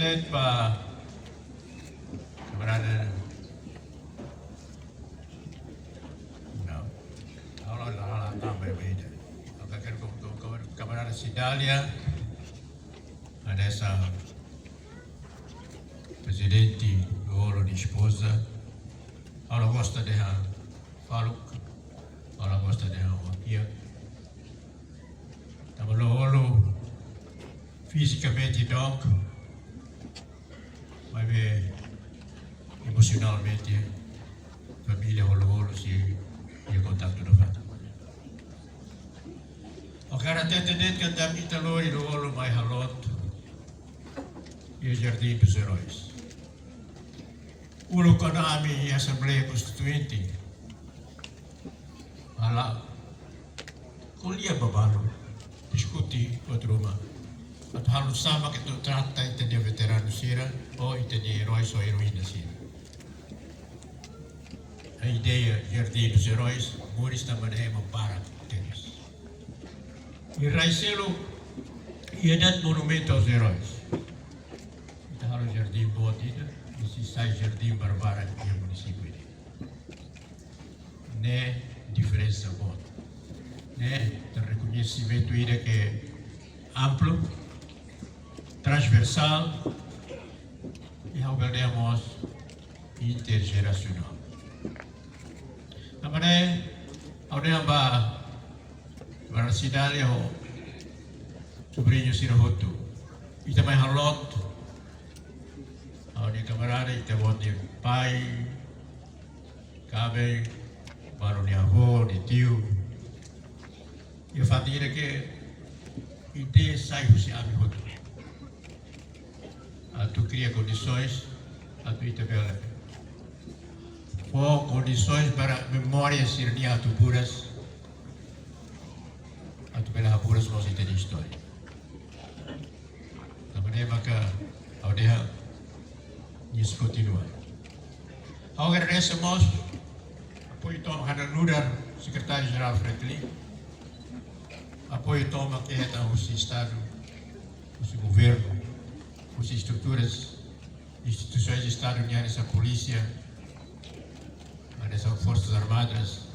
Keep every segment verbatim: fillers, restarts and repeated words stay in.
Ba kamarada, não. Ha'u la, la, la, não, bem, bem. Agora quero com, com, com kamarada Cidália, hanesan prezidente Lú-Olo nia espoza. Ha'u la gosta dehan faluk, ha'u la gosta dehan wakia. Tanba Lú-Olo fizikamente dook, maibé emosionalmente família ho Lú-Olo sei iha kontaktu nafatin. Ha'u hakarak hatete de'it katak ita lori Lú-Olo mai haloot iha Jardim dos Heróis. Uluk kuandu ami iha Asembleia Konstituinte, halo ko'alia ba balu, diskute buat ruma. Atu halo sama ke atu trata ita-nia veteranu sira, ou ita-nia eróis ou eroína sira. Ideia Jardim dos Heróis moris tanba ema barak tebes. I rai seluk, iha de'it Monumento aos Heróis. Ita halo jardín boot ida, i sei sai jardín barbarak iha munisípiu ida. Ne'e diferensa boot. Ne'e rekoñesimentu ida ke amplu, transversál, i ha'u bele dehan mós interjerasionál. Tanba ne'e, ha'u dehan ba, ba Cidália ho sobriñu sira hotu. Ita mai haloot, ha'u-nia kamarada, ita-boot nia pai, kaben, balu nia avó, nia tiu. Iha fatin ida ke ita sai husi ami hotu. Atu kria kondisoens, atu ita bele fó kondisoens para memória sira-ne'e atu buras, atu bele haburas mós ita-nia istória. Tanba ne'e maka ha'u dehan, nia sei kontinua. Ha'u agradese mós apoiu tomak hanesan nu'udar Sekretáriu-Jerál Fretilin. Apoiu tomak ke hetan husi Estadu, husi governu, husi estruturas, instituisoens Estadu nian hanesan polísia, hanesan Forsas Armadas,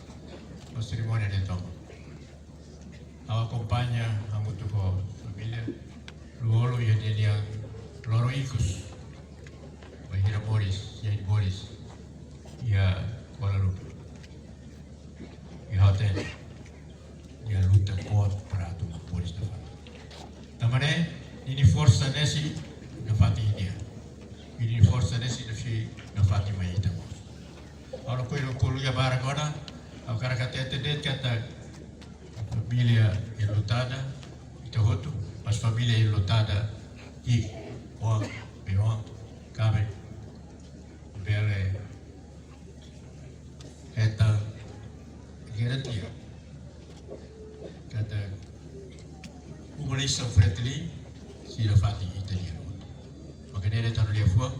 ba serimónia ne'e tomak. Ha'u akompaña hamutuk ho família Lú-Olo iha nia loron ikus, bainhira moris, iha moris iha Kuala Lumpur. I ha'u hatene nia luta kuat para atu moris nafatin. Tanba ne'e, ninia forsa ne'e sei nafatin nia. Ninia forsa ne'e sei nafatin mai ita mós. Ha'u lakohi ko'alia barak ona, ha'u hakarak hatete de'it katak família enlutada, ita hotu, mas família enlutada, i oan, bei-oan, kaben, bele hetan garantia katak uma lisan Fretilin sei nafatin ita-nia. Maka ne'e de'it ha'u-nia liafuan,